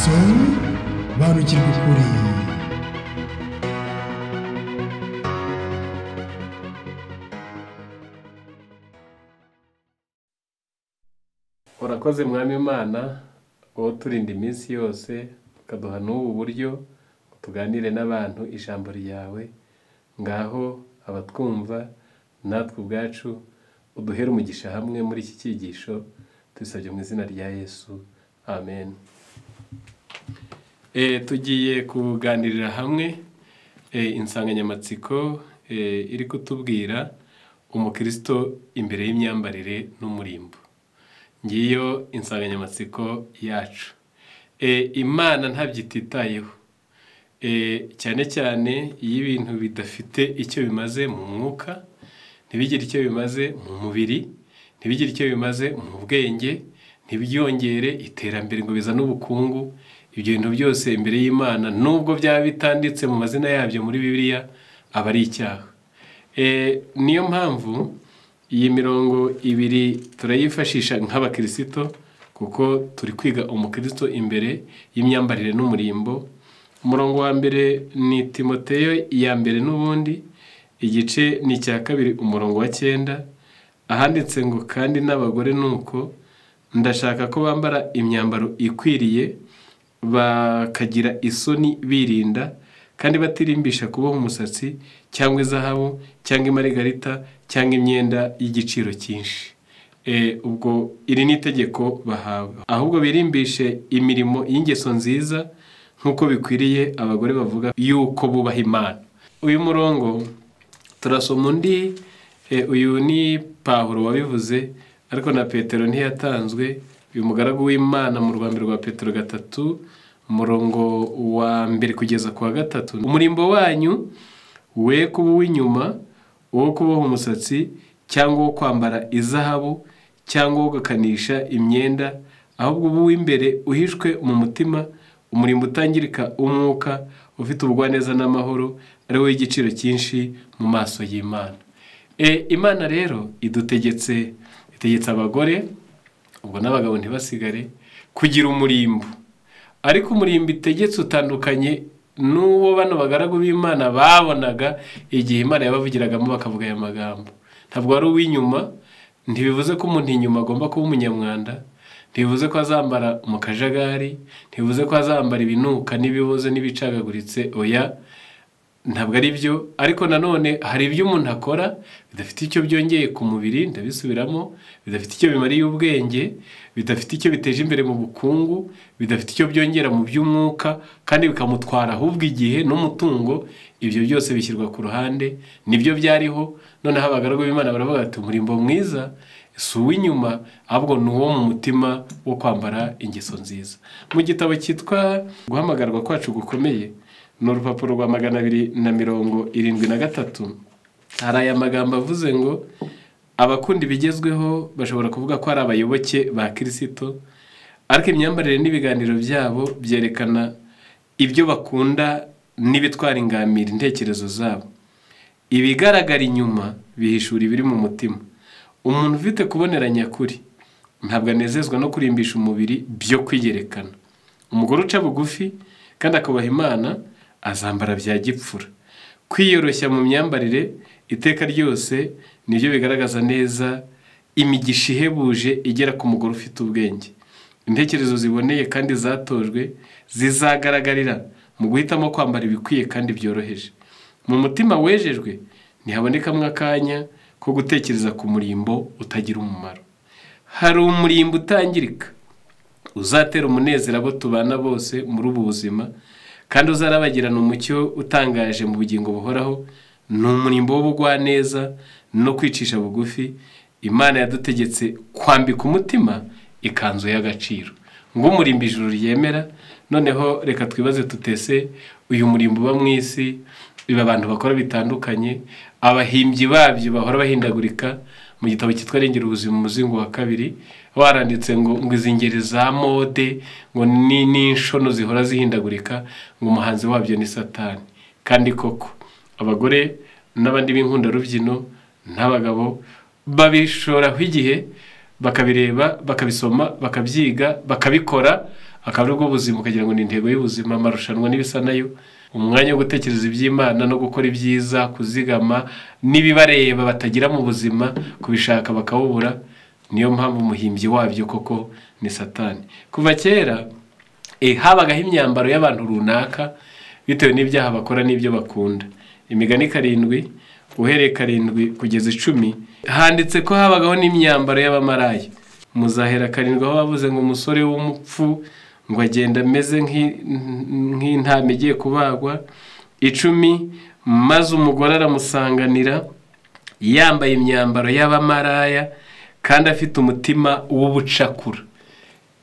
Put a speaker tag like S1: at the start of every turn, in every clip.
S1: Sobanukirwa ukuri.
S2: Urakoze Mwami Imana, wowe uturinda iminsi yose ukaduha n'ubu buryo tuganire n'abantu ijambo ryawe. Ngaho abatwumva natwe ubwacu uduhere umugisha hamwe muri iki cyigisho, tubisabye mu izina rya Yesu, amen. Tugiye kuganirira hamwe insanganyamatsiko iri kutubwira umukristo imbere y'imyambarire n'umurimbo. Ngiyo insanganyamatsiko yacu. Imana ntabyititayeho, cyane cyane iyo ibintu bidafite icyo bimaze mu mwuka, ntibigire icyo bimaze mu mubiri, ntibigire icyo bimaze mu bwenge, ntibyongere iterambere ngo bizane ubukungu. Ibyo bintu byose imbere y'Imana, nubwo byaba bitanditse mu mazina yabyo muri Bibiliya, aba ari icyaha. Niyo mpamvu iyi mirongo ibiri turayifashisha nk'abakirisito, kuko turi kwiga umukristo imbere y'imyambarire n'umurimbo. Umurongo wa mbere ni Timoteyo ya mbere n'ubundi, igice ni icya 2 umurongo wa 9, ahanditse ngo kandi n'abagore nuko ndashaka ko bambara imyambaro ikwiriye, bakagira isoni birinda, kandi batirimbisha kuboha umusatsi cyangwa izahabu cyangwa imarigarita cyangwa imyenda y'igiciro cyinshi. Ubwo iri ni itegeko bahawe, ahubwo birimbishe imirimo y'ingeso nziza nk'uko bikwiriye abagore bavuga yuko bubaha Imana. Uyu murongo turasoma undi, uyu ni Pawulo wabivuze, ariko na Petero ntiyatanzwe. Uyu mugaragu w'Imana mu rwambere rwa Petero 3 umurongo wa 1 kugeza ku wa 3, umurimbo wanyu we kuba uw'inyuma, uwo kuboha umusatsi cyangwa uwo kwambara izahabu cyangwa uwo gukanisha imyenda, ahubwo ubu w'imbere uhishwe mu mutima, umurimbo utangirika w'umwuka ufite ubugwaneza n'amahoro, ari wo w'igiciro cyinshi mu maso y'Imana. Imana rero idutegetse, itegetse abagore, ubwo n'abagabo ntibasigare, kugira umurimbo. Ariko umurimbo itegetse utandukanye n'uwo bano bagaragu b'Imana babonaga igihe Imana yabavugiragamo bakavuga aya magambo. Ntabwo ari uw'inyuma, ntibivuze ko umuntu inyuma agomba kuba umunyamwanda, ntibivuze ko azambara mu kajagari, ntibivuze ko azambara ibinuka n'ibiboze n'ibicagaguritse, oya, ntabwo ari byo. Ariko nanone hari ibyo umuntu akora bidafite icyo byongeye ku mubiri, ndabisubiramo, bidafite icyo bimariye ubwenge, bidafite icyo biteje imbere mu bukungu, bidafite icyo byongera mu by'umwuka, kandi bikamutwara ahubwo igihe n'umutungo. Ibyo byose bishyirwa ku ruhande, nibyo byariho. Noneho abagaragu b'Imana baravuga bati umurimbo mwiza si uw'inyuma, ahubwo ni uwo mu mutima wo kwambara ingeso nziza. Mu gitabo cyitwa Guhamagarwa kwacu gukomeye, ni urupapuro rwa 273, hari aya magambo avuze ngo abakunda ibigezweho bashobora kuvuga ko ari abayoboke ba Kirisito, ariko imyambarire n'ibiganiro byabo byerekana ibyo bakunda n'ibitwara ingamira intekerezo zabo. Ibigaragara inyuma bihishura ibiri mu mutima. Umuntu ufite kubonera nyakuri ntabwo anezezwa no kurimbisha umubiri byo kwiyerekana. Umugore uca bugufi kandi akubaha Imana azambara bya gipfura. Kwiyoroshya mu myambarire iteka ryose nibyo bigaragaza neza imigisha ihebuje igera ku mugore ufite ubwenge. Intekerezo ziboneye kandi zatojwe zizagaragarira mu guhitamo kwambara ibikwiye kandi byoroheje. Mu mutima wejejwe ntihabonekamo akanya ko gutekereza ku murimbo utagira umumaro. Hari umurimbo utangirika uzatera umunezero abo tubana bose muri ubu buzima, kandi uzarabagirana umucyo utangaje mu bugingo buhoraho. Ni umurimbo w'ubugwaneza no kwicisha bugufi. Imana yadutegetse kwambika umutima ikanzu y'agaciro, ngo umurimbo ijuru ryemera. Noneho reka twibaze tutese uyu murimbo uba mu isi, iba abantu bakora bitandukanye, abahimbyi babyo bahora bahindagurika. Mu gitabo cyitwa Rengera ubuzima umuzingo wa 2 waranditse ngo izi ngeri za mode ngo ni n'inshono zihora zihindagurika, ngo umuhanzi wabyo ni Satani. Kandi koko abagore n'abandi b'inkundarubyino n'abagabo babishoraho igihe, bakabireba, bakabisoma, bakabyiga, bakabikora, akaba aribwo buzima, ukagira ngo ni intego y'ubuzima, amarushanwa n'ibisa nayo, umwanya wo gutekereza iby'Imana no gukora ibyiza, kuzigama n'ibibareba batagira mu buzima, kubishaka bakawubura. Niyo mpamvu umuhimbyi wabyo koko ni Satani. Kuva kera habagaho imyambaro y'abantu runaka bitewe n'ibyaha bakora n'ibyo bakunda. Imigani 7 uhereye 7 kugeza 10 handitse ko habagaho n'imyambaro y'abamaraya. Muzahera 7 aho bavuze ngo umusore w'umupfu ngo agenda ameze nk'intama igiye kubagwa. 10 maze umugore aramusanganira yambaye imyambaro y'abamaraya kandi afite umutima w'ubucakura.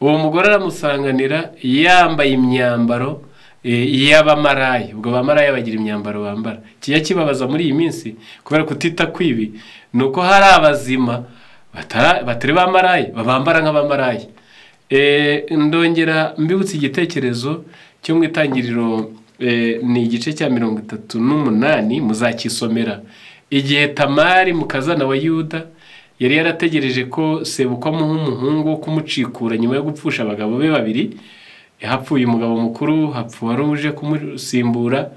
S2: Uwo mugore aramusanganira yambaye imyambaro y'abamaraya. Ubwo abamaraya bagira imyambaro bambara. Kijya kibabaza muri iyi minsi kubera kutita kwibi, nuko hari abazima batari bamaraya babambara nk'abamaraya. Ndongera mbibutse igitekerezo cyo mu itangiriro, ni igice cya 38 muzakisomera. Igihe Tamari mukazana wa Yuda yari yarategereje ko sebukwa amuha umuhungu wo kumucikura nyuma yo gupfusha abagabo be babiri, hapfuye umugabo mukuru, hapfuye wari uje kumusimbura,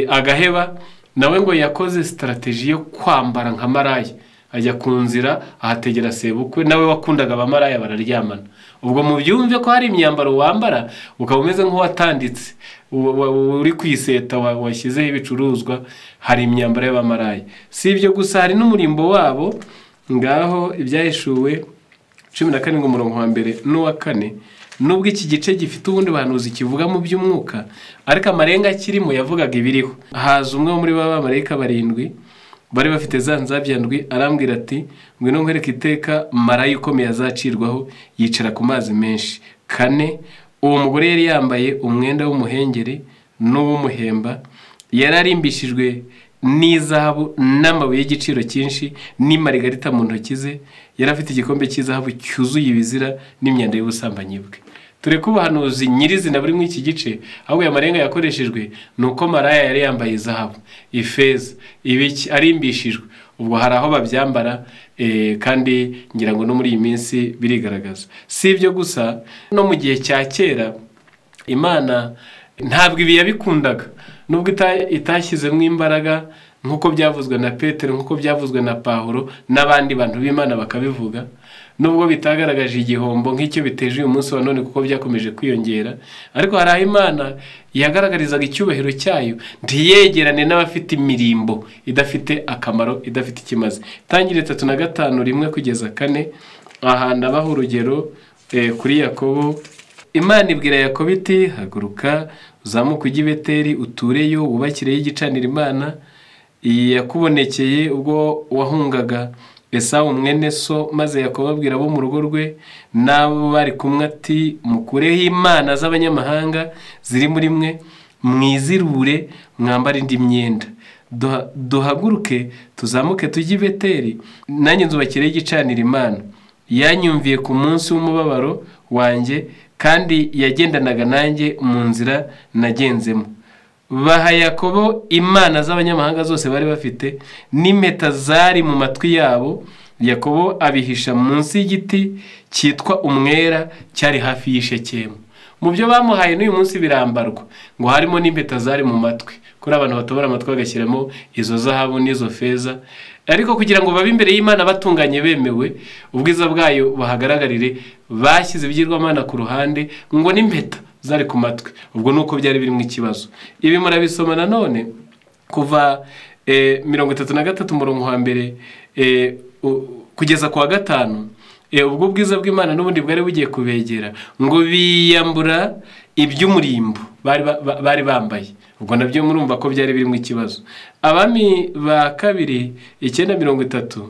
S2: agaheba, nawe ngo yakoze strategy yo kwambara nka maraya, ajya ku nzira ahategera sebukwe, nawe wakundaga abamaraya bararyamana. Ubwo mubyumve ko hari imyambaro wambara ukaba umeze nk'uwatanditse, uri kwiseta, washyizeho ibicuruzwa, hari imyambaro y'abamaraya. Si ibyo gusa, hari n'umurimbo wabo. Ngaho ibyahishuwe 17 umurongo wa 1 n'uwa 4. Nubwo iki gice gifite ubundi buhanuzi kivuga mu by'umwuka, ariko amarenga kirimo yavugaga ibiriho. Haza umwe muri ba bamarayika 7 bari bafite za nzabya ndwi, arambwira ati ngwino nkwereke iteka maraya ukomeye azacirwaho, yicara ku mazi menshi. 4 uwo mugore yari yambaye umwenda w'umuhengeri n'uw'umuhemba, yararimbishijwe n'izahabu n'amabuye y'igiciro cyinshi n'imarigarita mu ntoki ze, yari afite igikombe cy'izahabu cyuzuye ibizira n'imyanda y'ubusambanyi bwe. Tureke ubuhanuzi nyirizina buri muri iki gice, ahubwo aya marenga yakoreshejwe ni uko maraya yari yambaye izahabu, ifeza, ibiki, arimbishijwe. Ubwo hari aho babyambara, kandi ngira ngo no muri iyi minsi birigaragaza. Si ibyo gusa, no mu gihe cya kera Imana ntabwo ibi yabikundaga, nubwo itashyizemo imbaraga nk'uko byavuzwe na Petero, nk'uko byavuzwe na Pawulo n'abandi bantu b'Imana bakabivuga, nubwo bitagaragaje igihombo nk'icyo biteje uyu munsi wa none kuko byakomeje kwiyongera, ariko hari aho Imana yagaragarizaga icyubahiro cyayo ntiyegerane n'abafite imirimbo idafite akamaro, idafite ikimaze. Tangire 35 1 kugeza 4, aha ndabaha urugero kuri Yakobo. Imana ibwira Yakobo iti haguruka uzamuke ujye i Beteli utureyo wubakireyo igicaniro Imana yakubonekeye ubwo wahungaga Esawu mwene so. Maze Yakobo abwira abo mu rugo rwe n'abo bari kumwe ati mukureho imana z'abanyamahanga ziri muri mwe, mwizirure mwambare indi myenda, duhaguruke tuzamuke tujye i Beteli, nanjye nzubakireyo igicaniro Imana yanyumviye ku munsi w'umubabaro wanjye, kandi yagendanaga nanjye mu nzira nagenzemo. Baha Yakobo imana z'abanyamahanga zose bari bafite n'impeta zari mu matwi yabo. Yakobo abihisha munsi y'igiti cyitwa umwera cyari hafi y'Ishekemu. Mu byo bamuhaye n'uyu munsi birambarwa, ngo harimo n'impeta zari mu matwi, kuri abantu batobora amatwi bagashyiramo izo zahabu n'izo feza, ariko kugira ngo babe imbere y'Imana batunganye bemewe, ubwiza bwayo bahagaragarire, bashyize ibigirwamana ku ruhande, ngo n'impeta zari ku matwi. Ubwo nuko byari birimo ikibazo. Ibi murabisoma nanone kuva 33 umurongo wa 1 kugeza ku wa 5. Ubwo bwiza bw'Imana n'ubundi bwari bugiye kubegera, ngo biyambura iby'umurimbo bari bambaye. Ubwo nabyo murumva ko byari birimo ikibazo. Abami ba kabiri 9:30,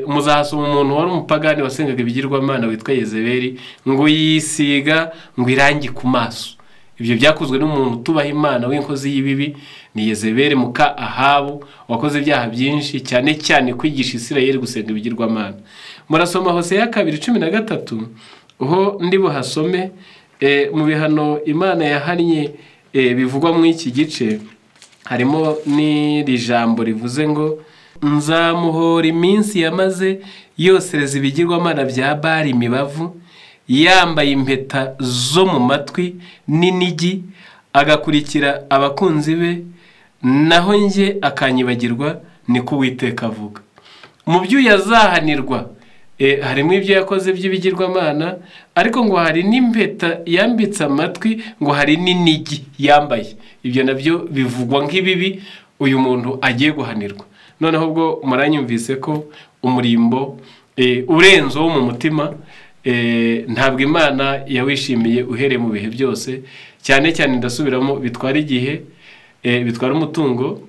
S2: muzahasoma umuntu wari umupagani wasengaga ibigirwamana witwa Yezebeli, ngo yisiga ngo irangi ku maso. Ibyo byakozwe n'umuntu utubaha Imana w'inkozi y'ibibi, ni Yezebeli muka Ahabu, wakoze ibyaha byinshi cyane cyane kwigisha Isirayeli gusenga ibigirwamana. Murasoma Hoseya 2:13, ho ndi buhasome mu bihano Imana yahannye bivugwa mu iki gice, harimo n'iri jambo rivuze ngo nzamuhora iminsi yamaze yosereza ibigirwamana bya Bali imibavu, yambaye impeta zo mu matwi n'inigi, agakurikira abakunzi be, naho njye akanyibagirwa, niko Uwiteka avuga. Mu byo yazahanirwa harimo ibyo yakoze by'ibigirwamana, ariko ngo hari n'impeta yambitse amatwi, ngo hari n'inigi yambaye. Ibyo nabyo bivugwa nk'ibibi uyu muntu agiye guhanirwa. Noneho ubwo muranyumvise ko umurimbo urenze wo mu mutima ntabwo Imana yawishimiye uhereye mu bihe byose. Cyane cyane ndasubiramo, bitwara igihe, bitwara umutungo,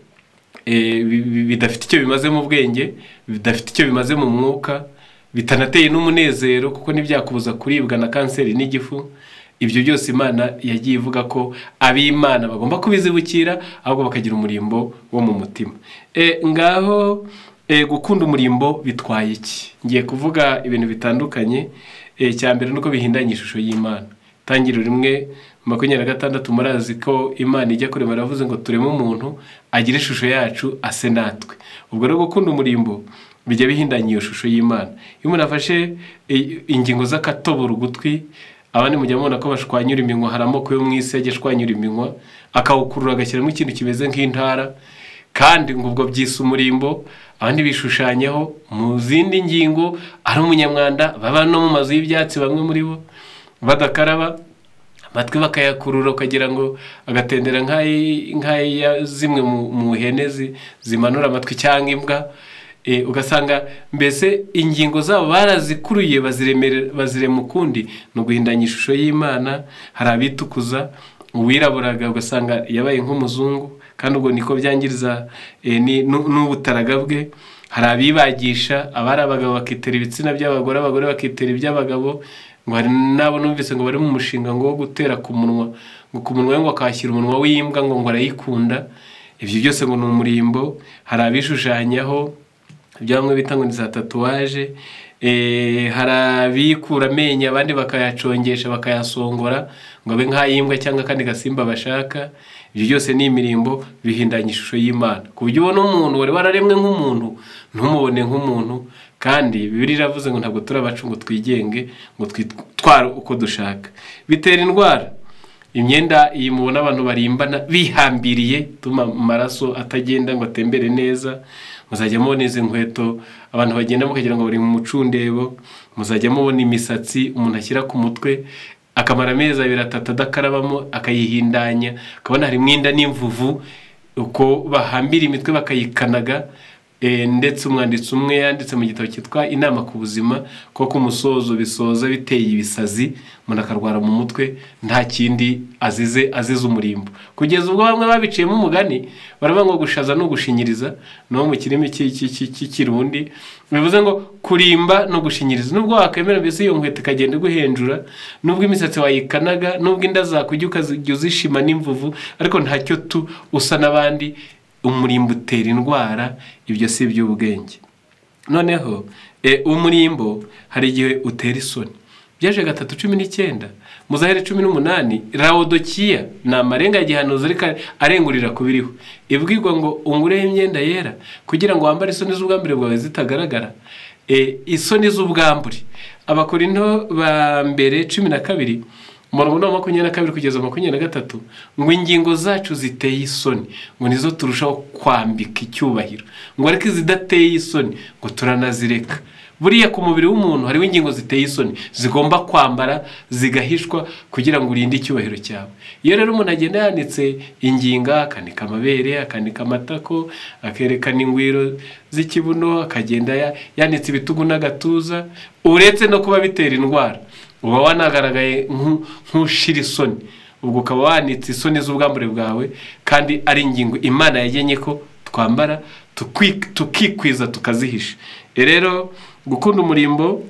S2: bidafite icyo bimaze mu bwenge, bidafite icyo bimaze mu mwuka, bitanateye n'umunezero, kuko ntibyakubuza kuribwa na kanseri n'igifu. Ibyo byose Imana yagiye ivuga ko ab'Imana bagomba kubizibukira, ahubwo bakagira umurimbo wo mu mutima. Ngaho gukunda umurimbo bitwaye iki? Ngiye kuvuga ibintu bitandukanye. Icya mbere nuko bihindanya ishusho y'Imana. Tangiriro 1:26, murazi ko Imana ijya kurema yaravuze ngo tureme umuntu agire ishusho yacu ase natwe. Ubwo rero gukunda umurimbo bijya bihindanya iyo shusho y'Imana. Iyo umuntu afashe ingingo z'akatobora ugutwi, abandi mujya mubona ko bashwanyura iminwa, hari amoko yo mu isi ajya ashwanyura iminwa akawukurura agashyiramo ikintu kimeze nk'intara, kandi ngo ubwo byise umurimbo. Abandi bishushanyaho mu zindi ngingo, ari umunyamwanda, baba no mu mazu y'ibyatsi bamwe muri bo badakaraba, amatwi bakayakurura ukagira ngo agatendera nk'aya zimwe mu hene zimanura amatwi cyangwa imbwa. Ugasanga mbese ingingo zabo barazikuruye bazirema ukundi. Ni uguhindanya ishusho y'Imana. Hari abitukuza, uwiraburaga ugasanga yabaye nk'umuzungu, kandi ubwo niko byangiriza n'ubutaraga bwe. Hari abibagisha, abari abagabo bakitera ibitsina by'abagore, abagore bakitera iby'abagabo. Ngo hari n'abo numvise ngo bari mu mushinga ngo wo gutera ku munwa, ngo ku munwa ngo akashyira umunwa w'imbwa ngo arayikunda. Ibyo byose ngo ni umurimbo. Hari abishushanyaho ibyo bamwe bita ngo ni za tatuwaje. Hari abikura amenyo abandi bakayacongesha bakayasongora ngo abe nk'ayimbwa cyangwa akandi gasimba bashaka. Ibyo byose ni imirimbo, bihindanya ishusho y'Imana, ku buryo ubona umuntu wari wararemwe nk'umuntu ntumubone nk'umuntu. Kandi Bibiliya iravuze ngo ntabwo turi abacu ngo twigenge, ngo twitware uko dushaka. Bitera indwara. Imyenda iyi mubona abantu barimbana bihambiriye, tuma amaraso atagenda ngo atembere neza. Muzajya mubona izi nkweto abantu bagenda mukagira ngo bari mu mucundebo. Muzajya mubona imisatsi umuntu ashyira ku mutwe akamara amezi 2 3 adakarabamo, akayihindanya, akabona harimo inda n'imvuvu, uko bahambira imitwe bakayikanaga. Ndetse umwanditsi umwe yanditse mu gitabo cyitwa Inama ku Buzima ko ku musozo bisoza biteye ibisazi, umuntu akarwara mu mutwe nta kindi azize umurimbo. Kugeza ubwo bamwe babiciyemo umugani baravuga ngo gushaza no gushinyiriza, no mu kirimi cy'ikirundi bivuze ngo kurimba no gushinyiriza. Nubwo wakwemera mbese iyo nkweto ikagenda iguhenjura, nubwo imisatsi wayikanaga, nubwo inda zakujya ukajya uzishima n'imvuvu, ariko ntacyo tu usa n'abandi. Umurimbo utera indwara, ibyo si iby'ubwenge. Noneho umurimbo hari igihe utera isoni. Byaje 3:19, muzahere 18, Laodikiya ni amarenga ya gihanuzi ariko arengurira kubiriho. Ibwirwa ngo ungureho imyenda yera kugira ngo wambare isoni z'ubwambure bwawe zitagaragara. Isoni z'ubwambure. Abakorinto ba mbere 12 umurongo wa 22 kugeza 23, ngo ingingo zacu ziteye isoni ngo nizo turushaho kwambika icyubahiro, ngo ariko izidateye isoni ngo turanazireka. Buriya ku mubiri w'umuntu hariho ingingo ziteye isoni zigomba kwambara zigahishwa kugira ngo urinde icyubahiro cyawe. Iyo rero umuntu agenda yanitse inginga, akanika amabere, akanika amatako, akerekana ingwiro z'ikibuno, akagenda yanitse ibitugu n'agatuza, uretse no kuba bitera indwara, uba wanagaragaye nk'ushira isoni. Ubwo ukaba wanitse isoni z'ubwambure bwawe, kandi ari ingingo Imana yagenye ko twambara tukikwiza tukazihisha. Rero gukunda umurimbo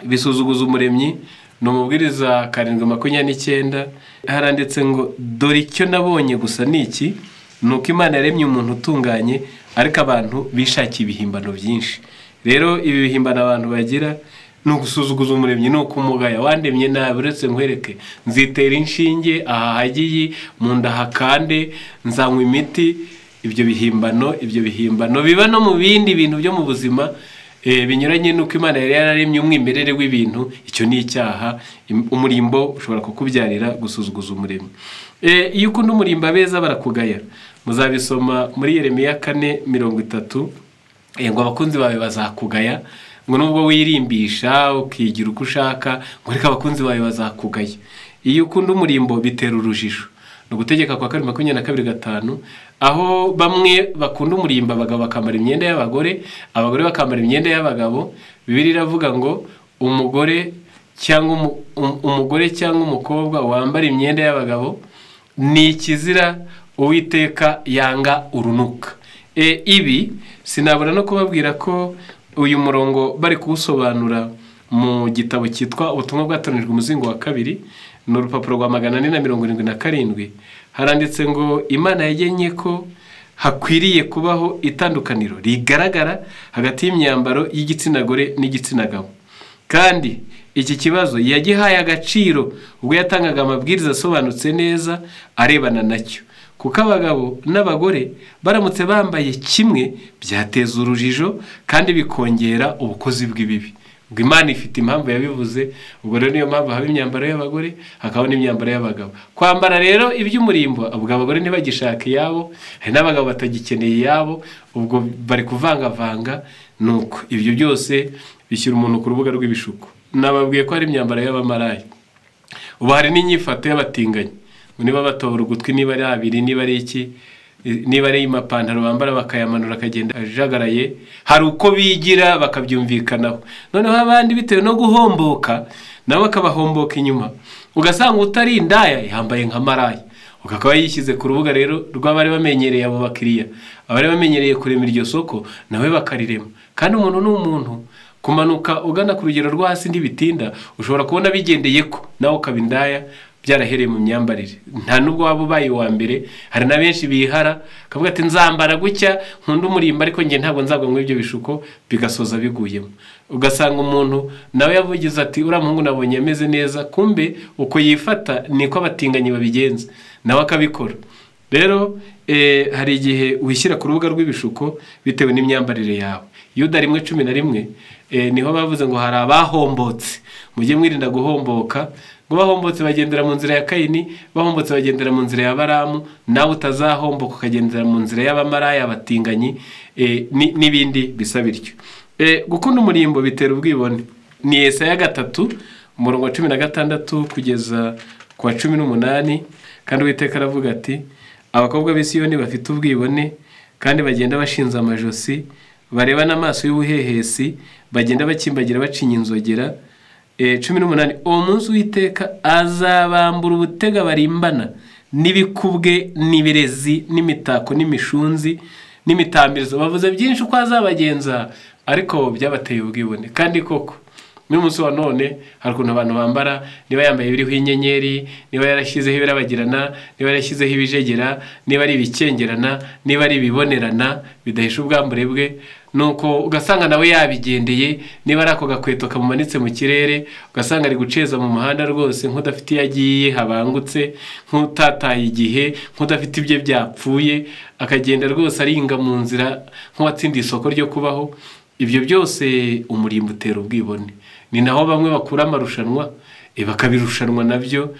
S2: bisuzuguza umuremyi. Ni umubwiriza 7:29, haranditse ngo dore icyo nabonye gusa ni iki, nuko Imana yaremye umuntu utunganye, ariko abantu bishakiye ibihimbano byinshi. Rero ibi bihimbano abantu bagira ni ugusuzuguza umuremyi, ni ukumugaya. Wandemye nabi, uretse nkwereke, nzitera inshinge aha hagiye, mu nda hakande, nzanywa imiti. Ibyo bihimbano biba no mu bindi bintu byo mu buzima. Binyuranye n'uko Imana yari yararemye umwimerere w'ibintu, icyo ni icyaha. Umurimbo ushobora kukubyarira gusuzuguza umuremyi. Iyo ukunda umurimbo abeza barakugaya. Muzabisoma muri Yeremiya 4:30, ngo abakunzi bawe bazakugaya, ngo nubwo wirimbisha ukigira uko ushaka, ngo ariko abakunzi bawe bazakugaya. Iyo ukunda umurimbo bitera urujijo. Ni Ugutegeka kwa kabiri 22:5, aho bamwe bakunda umurimbo, abagabo bakambara imyenda y'abagore, abagore bakambara imyenda y'abagabo. Bibiliya iravuga ngo umugore cyangwa umugore cyangwa umukobwa wambara imyenda y'abagabo ni ikizira Uwiteka yanga urunuka. Ibi sinabura no kubabwira ko uyu murongo bari kuwusobanura mu gitabo cyitwa Ubutumwa bwatoranijwe umuzingo wa 2, ni urupapuro rwa 477, haranditse ngo Imana yagennye ko hakwiriye kubaho itandukaniro rigaragara hagati y'imyambaro y'igitsina gore n'igitsina gabo, kandi iki kibazo yagihaye agaciro ubwo yatangaga amabwiriza asobanutse neza arebana nacyo, kuko abagabo n'abagore baramutse bambaye kimwe byateza urujijo kandi bikongera ubukozi bw'ibibi. Ubwo Imana ifite impamvu yabivuze. Ubwo rero niyo mpamvu haba imyambaro y'abagore hakaba n'imyambaro y'abagabo. Kwambara rero iby'umurimbo, ubwo abagore ntibagishaka iyabo, hari n'abagabo batagikeneye iyabo, ubwo bari kuvangavanga. Nuko ibyo byose bishyira umuntu ku rubuga rw'ibishuko. Nababwiye ko hari imyambaro y'abamaraya, ubu hari n'inyifato y'abatinganyi, niba batobora ugutwi, niba ari abiri, niba ari iki, niba ari amapantaro bambara bakayamanura akagenda ajagaraye, hari uko bigira bakabyumvikanaho. Noneho abandi bitewe no guhomboka nabo bakabahomboka inyuma, ugasanga utari indaya yambaye nka maraya, ukakaba yishyize ku rubuga rero rw'abari bamenyereye abo bakiriya, abari bamenyereye kurema iryo soko nawe bakarirema. Kandi umuntu ni umuntu, kumanuka ugana ku rugero rwo hasi ntibitinda, ushobora kubona bigendeye ko nawe ukaba indaya byarahereye mu myambarire. Nta nubwo waba ubaye uwa mbere, hari na benshi bihara kavuga ati nzambara gutya nkunda umurimbo ariko nge ntabwo nzagwa muri ibyo bishuko, bigasoza biguyemo. Ugasanga umuntu nawe yavugize ati uriya muhungu nabonye ameze neza, kumbe uko yifata niko abatinganyi babigenza, nawe akabikora. Rero hari igihe wishyira ku rubuga rw'ibishuko bitewe n'imyambarire yawe. Yuda 1:11 niho bavuze ngo hari abahombotse, mujye mwirinda guhomboka, ngo bahombotse bagendera mu nzira ya Kayini, bahombotse bagendera mu nzira ya Baramu, nawe utazahomboka ukagendera mu nzira y'abamaraya, abatinganyi n'ibindi bisa bityo. Gukunda umurimbo bitera ubwibone. Ni Yesaya 3:16 kugeza ku wa 18. Kandi Uwiteka aravuga ati abakobwa b'i Siyoni bafite ubwibone kandi bagenda bashinze amajosi, bareba n'amaso y'ubuhehesi, bagenda bakimbagira bacinya inzogera. 18 uwo munsi Uwiteka azabambura ubutega barimbana n'ibikubwe n'ibirezi n'imitako n'imishunzi n'imitambirizo. Bavuze byinshi uko azabagenza, ariko byabateye ubwibone. Kandi koko n'umunsi wa none hari ukuntu abantu bambara, niba yambaye ibiriho inyenyeri, niba yarashyizeho ibirabagirana, niba yarashyizeho ibijegera, niba ari ibikengerana, niba ari ibibonerana bidahisha ubwambure bwe, nuko ugasanga nawe yabigendeye. Niba ari ako gakweto kamumanitse mu kirere, ugasanga ari guceza mu muhanda rwose nk'udafite iyo agiye habangutse, nk'utataye igihe, nk'udafite ibye byapfuye, akagenda rwose aringa mu nzira nk'uwatsindiye isoko ryo kubaho. Ibyo byose umurimbo utera ubwibone. Ni naho bamwe bakura amarushanwa bakabirushanwa nabyo.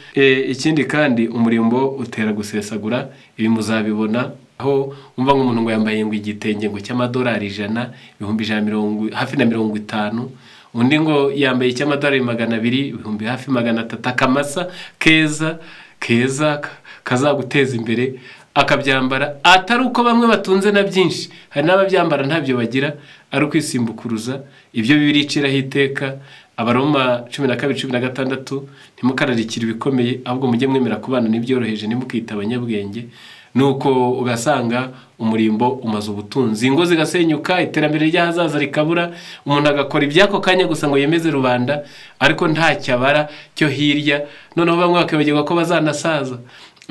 S2: Ikindi kandi umurimbo utera gusesagura, ibi muzabibona aho umva nk'umuntu ngo yambaye ngo igitenge ngo cy'amadolari 100, 150,000 hafi na 50, undi ngo yambaye icy'amadolari 200, ibihumbi hafi 300, akamasa keza keza kazaguteza imbere, akabyambara atari uko bamwe batunze na byinshi, hari n'ababyambara ntabyo bagira, ari ukwisimbukuruza. Ibyo bibiriciraho iteka. Abaroma 12:16, ntimukararikire ibikomeye, ahubwo mujye mwemera kubana n'ibyoroheje, ntimukita abanyabwenge. Nuko ugasanga umurimbo umaze ubutunzi, ingo zigasenyuka, iterambere ry'ahazaza rikabura, umuntu agakora iby'ako kanya gusa ngo yemeze rubanda, ariko ntacyo abara cyo hirya. Noneho bamwe bakibagirwa ko bazanasaza,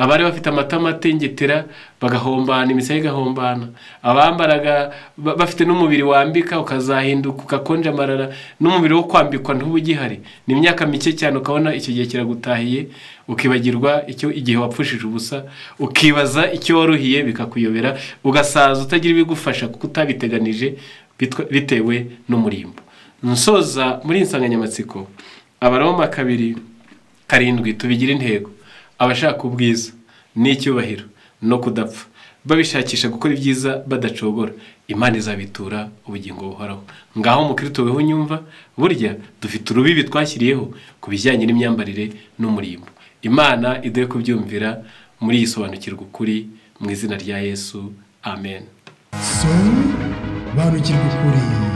S2: abari bafite amatama atengetera bagahombana, imisaya igahombana, abambaraga bafite n'umubiri wambika ukazahinduka ugakonja amarara, n'umubiri wo kwambikwa ntubugihari. Ni imyaka mike cyane ukabona icyo gihe kiragutahiye, ukibagirwa icyo igihe wapfushije ubusa, ukibaza icyo waruhiye bikakuyobera, ugasaza utagira ibigufasha kuko utabiteganije, bitewe n'umurimbo. Nsoza muri insanganyamatsiko, Abaroma 2:7 tubigira intego, abashaka ubwiza n'icyubahiro no kudapfa babishakisha gukora ibyiza badacogora, Imana izabitura ubugingo buhoraho. Ngaho mukristo weho unyumva, burya dufite urubibi twashyiriyeho ku bijyanye n'imyambarire n'umurimbo. Imana iduhe kubyumvira muri iyi sobanukirwa ukuri, mu izina rya Yesu, amen.
S1: Sobanukirwa ukuri.